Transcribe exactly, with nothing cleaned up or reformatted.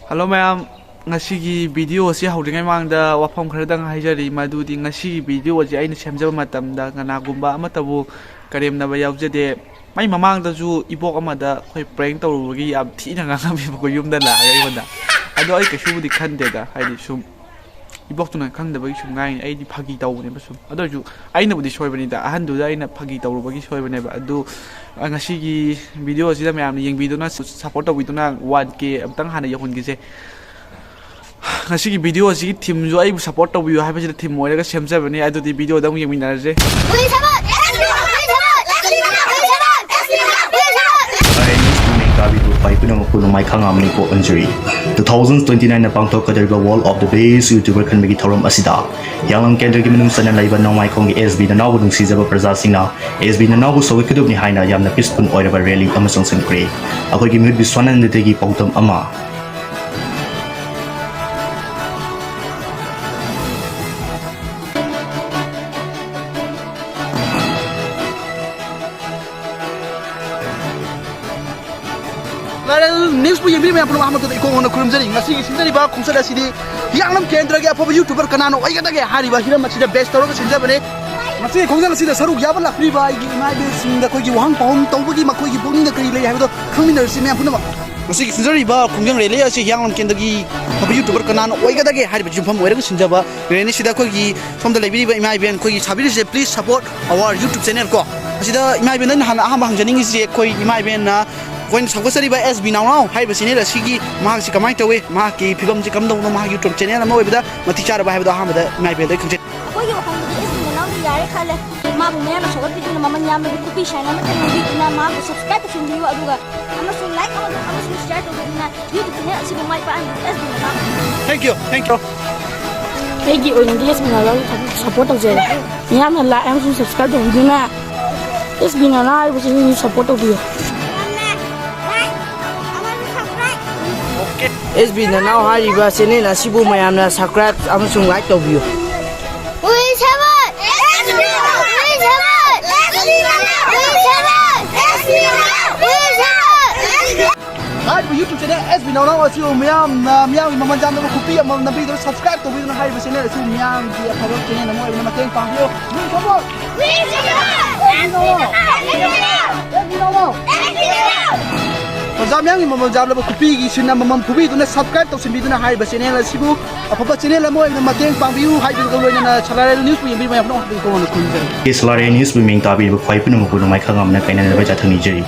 Hello ꯃꯌꯥꯝ, ꯉꯁꯤꯒꯤ video ꯑꯁꯤ ꯍꯧꯗ꯭ꯔꯤꯉꯩ ꯃꯃꯥꯡꯗ ꯋꯥꯐꯝ ꯈꯔꯗꯪ ꯍꯥꯏꯖꯔꯤ, ꯃꯗꯨꯗꯤ ꯉꯁꯤꯒꯤ ꯚꯤꯗꯤꯑꯣ ꯑꯁꯤ ꯑꯩꯅ ꯁꯦꯝꯖꯕ ꯃꯇꯝꯗ ꯀꯅꯥꯒꯨꯝꯕ ꯑꯃꯠꯇꯕꯨ ꯀꯔꯦꯝꯅꯕ ꯌꯥꯎꯖꯗꯦ꯫ ꯃꯩ ꯃꯃꯥꯡꯗꯁꯨ ꯏꯕꯣꯛ ꯑꯃꯗ ꯑꯩꯈꯣꯏ ꯄ꯭ꯔꯦꯡ ꯇꯧꯔꯨꯕꯒꯤ ꯌꯥꯝ ꯊꯤꯅ ꯉꯥꯡꯉꯝꯃꯦꯕꯀꯣ, ꯌꯨꯝꯗ ꯂꯥꯛꯑꯒ ꯑꯩꯉꯣꯟꯗ꯫ ꯑꯗꯣ ꯑꯩ ꯀꯩꯁꯨꯕꯨꯗꯤ ꯈꯟꯗꯦꯗ, ꯍꯥꯏꯗꯤ ꯁꯨꯝ ꯏꯕꯣꯛꯇꯨꯅ ꯈꯪꯗꯕꯒꯤ ꯁꯨꯝ ꯉꯥꯡꯉꯤ, ꯑꯩꯗꯤ ꯐꯥꯒꯤ ꯇꯧꯕꯅꯦꯕ ꯁꯨꯝ꯫ ꯑꯗꯨ ꯑꯣꯏꯔꯁꯨ ꯑꯩꯅꯕꯨꯗꯤ ꯁꯣꯏꯕꯅꯤꯗ, ꯑꯍꯟꯗꯨꯗ ꯑꯩꯅ ꯐꯥꯒꯤ ꯇꯧꯔꯨꯕꯒꯤ ꯁꯣꯏꯕꯅꯦꯕ꯫ ꯑꯗꯨ, ꯑ, ꯉꯁꯤꯒꯤ ꯚꯤꯗꯤꯑꯣ ꯑꯁꯤꯗ ꯃꯌꯥꯝꯅ ꯌꯦꯡꯕꯤꯗꯨꯅ, ꯁꯞꯄꯣꯔꯠ ꯇꯧꯕꯤꯗꯨꯅ ꯋꯥꯟ ꯀꯦ ꯑꯃꯨꯛꯇꯪ ꯍꯥꯟꯅ ꯌꯧꯍꯟꯈꯤꯁꯦ꯫ ꯉꯁꯤꯒꯤ ꯚꯤꯗꯤꯑꯣ ꯑꯁꯤꯒꯤ ꯊꯤꯝꯁꯨ ꯑꯩꯕꯨ ꯁꯞꯄꯣꯔꯠ ꯇꯧꯕꯤꯌꯨ ꯍꯥꯏꯕꯁꯤꯗ ꯊꯤꯝ ꯑꯣꯏꯔꯒ ꯁꯦꯝꯖꯕꯅꯤ꯫ ꯑꯗꯨꯗꯤ ꯚꯤꯗꯤꯑꯣꯗ ꯑꯃꯨꯛ ꯌꯦꯡꯃꯤꯟꯅꯔꯁꯦ꯫ ꯑꯩ ꯅ꯭ꯌꯨꯁ ꯄꯨꯝꯅꯃꯛ ꯇꯥꯕꯤꯕ ꯄꯥꯏ ꯄꯨꯝꯅꯃꯛꯄꯨ ꯅꯣꯡꯃꯥꯏ ꯈꯥꯡꯉꯥꯝꯅꯤ ꯀꯣꯛ ꯍꯟꯖꯔꯤ꯫ Two thousand twenty nine ꯅ ꯄꯥꯡꯊꯣꯛꯀꯗꯧꯔꯤꯕ World of the Best YouTuber ꯈꯟꯕꯒꯤ ꯊꯧꯔꯝ ꯑꯁꯤꯗ ꯍꯤꯌꯥꯡꯂꯝ ꯀꯦꯟꯗ꯭ꯔꯒꯤ ꯃꯅꯨꯡ ꯆꯟꯅ ꯂꯩꯕ ꯅꯣꯡꯃꯥꯏꯈꯣꯡꯒꯤ ꯑꯦꯁ ꯕꯤ ꯅꯅꯥꯎꯕꯨ ꯅꯨꯡꯁꯤꯖꯕ ꯄ꯭ꯔꯖꯥꯁꯤꯡꯅ ꯑꯦꯁ ꯕꯤ ꯅꯅꯥꯎꯕꯨ ꯁꯧꯒꯠꯀꯗꯕꯅꯤ ꯍꯥꯏꯅ ꯌꯥꯝꯅ ꯄꯤꯁꯐꯨꯜ ꯑꯣꯏꯔꯕ ꯔꯦꯂꯤ ꯑꯃ ꯆꯪꯁꯤꯟꯈ꯭ꯔꯦ꯫ ꯑꯩꯈꯣꯏꯒꯤ ꯃꯤꯍꯨꯠ ꯕꯤꯁ꯭ꯋꯥꯅꯟꯗꯗꯒꯤ ꯄꯥꯎꯗꯝ ꯑꯃ꯫ ꯂꯥꯏꯔꯦꯜ ꯅ꯭ꯌꯨꯁꯄꯨ ꯌꯦꯡꯕꯤꯔꯤ ꯃꯌꯥꯝ ꯄꯨꯝꯅꯃꯛ ꯑꯍꯥꯟꯕꯗ ꯏꯀꯣꯡ ꯍꯣꯡꯅ ꯈꯨꯔꯨꯝꯖꯔꯤ꯫ ꯉꯁꯤꯒꯤ ꯁꯤꯟꯖꯔꯤꯕ ꯈꯣꯡꯆꯠ ꯑꯁꯤꯗꯤ ꯍꯤꯌꯥꯡꯂꯝ ꯀꯦꯟꯗ꯭ꯔꯒꯤ ꯑꯐꯕ YouTuber ꯀꯅꯥꯅ ꯑꯣꯏꯒꯗꯒꯦ ꯍꯥꯏꯔꯤꯕ ꯍꯤꯔꯝ ꯑꯁꯤꯗ ꯕꯦꯁ ꯇꯧꯔꯒ ꯁꯤꯟꯖꯕꯅꯤ꯫ ꯉꯁꯤꯒꯤ ꯈꯣꯡꯖꯪ ꯑꯁꯤꯗ ꯁꯔꯨꯛ ꯌꯥꯕ ꯂꯥꯛꯄꯤꯔꯤꯕ ꯑꯩꯒꯤ ꯏꯃꯥ ꯏꯕꯦꯜꯁꯤꯡꯗ ꯑꯩꯈꯣꯏꯒꯤ ꯋꯥꯍꯪ ꯄꯥꯎꯍꯪ ꯇꯧꯕꯒꯤ ꯃꯈꯣꯏꯒꯤ ꯄꯨꯛꯅꯤꯡꯗ ꯀꯔꯤ ꯂꯩ ꯍꯥꯏꯕꯗꯣ ꯈꯪꯃꯤꯟꯅꯔꯁꯤ ꯃꯌꯥꯝ ꯄꯨꯝꯅꯃꯛ꯫ ꯉꯁꯤꯒꯤ ꯁꯤꯟꯖꯔꯤꯕ ꯈꯣꯡꯖꯪ ꯔꯦꯂꯤ ꯑꯁꯤ ꯍꯤꯌꯥꯡꯂꯝ ꯀꯦꯟꯗ꯭ꯔꯒꯤ ꯑꯐꯕ YouTuber ꯀꯅꯥꯅ ꯑꯣꯏꯒꯗꯒꯦ ꯍꯥꯏꯔꯤꯕ ꯌꯨꯝꯐꯝ ꯑꯣꯏꯔꯒ ꯁꯤꯟꯖꯕ ꯔꯦꯂꯤꯁꯤꯗ ꯑꯩꯈꯣꯏꯒꯤ ꯁꯣꯝꯗ ꯂꯩꯕꯤꯔꯤꯕ ꯏꯃꯥ ꯏꯕꯦꯟ ꯑꯩꯈꯣꯏꯒꯤ ꯁꯥꯕꯤꯔꯤꯁꯦ, please support our YouTube channel ꯀꯣ꯫ ꯑꯁꯤꯗ ꯏꯃꯥ ꯏꯕꯦꯟ, ꯑꯩꯅ ꯍꯥꯟꯅ ꯑꯍꯥꯟꯕ ꯍꯪꯖꯅꯤꯡꯉꯤꯁꯤ, ꯑꯩꯈꯣꯏ ꯏꯃꯥ ꯏꯕꯦꯟꯅ ꯑꯩꯈꯣꯏꯅ ꯁꯧꯒꯠꯆꯔꯤꯕ ꯑꯦꯁ ꯕꯤ ꯅꯥꯎꯅꯥꯎ ꯍꯥꯏꯔꯤꯕ ꯆꯦꯅꯦꯜ ꯑꯁꯤꯒꯤ ꯃꯍꯥꯛꯁꯤ ꯀꯃꯥꯏꯅ ꯇꯧꯏ, ꯃꯍꯥꯛꯀꯤ ꯐꯤꯕꯝꯁꯤ ꯀꯝꯗꯧꯅꯣ, ꯃꯍꯥꯛ YouTube ꯆꯦꯅꯦꯜ ꯑꯃ ꯑꯣꯏꯕꯗ ꯃꯇꯤꯛ ꯆꯥꯔꯕ ꯍꯥꯏꯕꯗꯣ ꯑꯍꯥꯟꯕꯗ ꯏꯃꯥ ꯏꯕꯦꯟꯗ ꯑꯩ ꯈꯪꯖꯩ꯫ ꯑꯩꯈꯣꯏꯒꯤ ꯋꯥꯈꯜꯗꯗꯤ ꯑꯦꯁ ꯕꯤ ꯅꯅꯥꯎꯗꯤ ꯌꯥꯔꯦ ꯈꯜꯂꯦ꯫ ꯃꯥꯕꯨ ꯃꯌꯥꯝꯅ ꯁꯧꯒꯠꯄꯤꯗꯨꯅ, ꯃꯃꯜ ꯌꯥꯝꯅ ꯈꯨꯄꯤ ꯁꯥꯏꯅ ꯑꯃꯠꯇ ꯉꯥꯡꯕꯤꯗꯨꯅ ꯃꯥꯕꯨ subscribe ꯇꯧꯁꯤꯟꯕꯤꯌꯨ, ꯑꯗꯨꯒ ꯑꯃꯁꯨꯡ like ꯑꯃꯁꯨꯡ share ꯇꯧꯕꯤꯗꯨꯅ YouTube channel ꯑꯁꯤꯕꯨ ꯃꯥꯏ ꯄꯥꯛꯍꯟꯕꯤꯌꯨ, ꯑꯦꯁ ꯕꯤ ꯅꯅꯥꯎ꯫ Thank you, thank you꯫ ꯑꯩꯒꯤ ꯑꯣꯏꯅꯗꯤ ꯑꯦꯁ ꯕꯤ ꯅꯅꯥꯎ ꯁꯞꯄꯣꯔꯠ ꯇꯧꯖꯩ꯫ ꯃꯤꯌꯥꯝꯅ like ꯑꯃꯁꯨꯡ subscribe ꯇꯧꯕꯤꯗꯨꯅ ꯑꯦꯁ ꯕꯤ ꯅꯅꯥꯎ ꯍꯥꯏꯕꯁꯤ ꯁꯞꯄꯣꯔꯠ ꯇꯧꯕꯤꯌꯨ꯫ ꯑꯦꯁ ꯕꯤ ꯅꯅꯥꯎ ꯍꯥꯏꯔꯤꯕ ꯆꯦꯅꯦꯜ ꯑꯁꯤꯕꯨ ꯃꯌꯥꯝꯅ subscribe ꯑꯃꯁꯨꯡ like ꯇꯧꯕꯤꯌꯨ꯫ ꯍꯥꯏꯔꯤꯕ YouTube channel S B ꯅꯥꯎꯅꯥꯎ ꯑꯁꯤꯕꯨ ꯃꯤꯌꯥꯝꯅ, ꯃꯤꯌꯥꯝꯒꯤ ꯃꯃꯜ ꯌꯥꯝꯂꯕ ꯈꯨꯄꯤ ꯑꯃꯃꯝ ꯅꯝꯕꯤꯗꯨꯅ subscribe ꯇꯧꯕꯤꯗꯨꯅ ꯍꯥꯏꯔꯤꯕ channel ꯑꯁꯤꯕꯨ ꯃꯤꯌꯥꯝꯒꯤ ꯑꯐꯕ channel ꯑꯃ ꯑꯣꯏꯕꯅ ꯃꯇꯦꯡ ꯄꯥꯡꯕꯤꯌꯨ꯫ ꯅꯣꯏ ꯈꯪꯕ꯭ꯔꯣ? ꯑꯣꯖꯥ ꯃꯤꯌꯥꯝꯒꯤ ꯃꯃꯜ ꯌꯥꯝꯂꯕ ꯈꯨꯄꯤꯒꯤ ꯁꯤꯟ ꯑꯃꯃꯝ ꯐꯨꯕꯤꯗꯨꯅ subscribe ꯇꯧꯁꯤꯟꯕꯤꯗꯨꯅ ꯍꯥꯏꯔꯤꯕ channel ꯑꯁꯤꯕꯨ ꯑꯐꯕ channel ꯑꯃ ꯑꯣꯏꯕꯗ ꯃꯇꯦꯡ ꯄꯥꯡꯕꯤꯌꯨ ꯍꯥꯏꯕꯗꯨꯒ ꯂꯣꯏꯅꯅ ꯁꯂꯥꯔꯦꯜ Newsꯄꯨ ꯌꯦꯡꯕꯤꯕ ꯃꯌꯥꯝ ꯄꯨꯝꯅꯃꯛ ꯈꯣꯡꯖꯔꯤ꯫ ꯁꯂꯥꯔꯦꯜ Newsꯄꯨ ꯃꯤꯡ ꯇꯥꯕꯤꯔꯤꯕ ꯈ꯭ꯋꯥꯏ ꯄꯨꯝꯅꯃꯛꯄꯨ ꯅꯣꯡꯃꯥꯏ ꯈꯪꯉꯝꯅ ꯀꯥꯏꯅꯅꯕ ꯌꯥꯊꯪ ꯅꯤꯖꯔꯤ꯫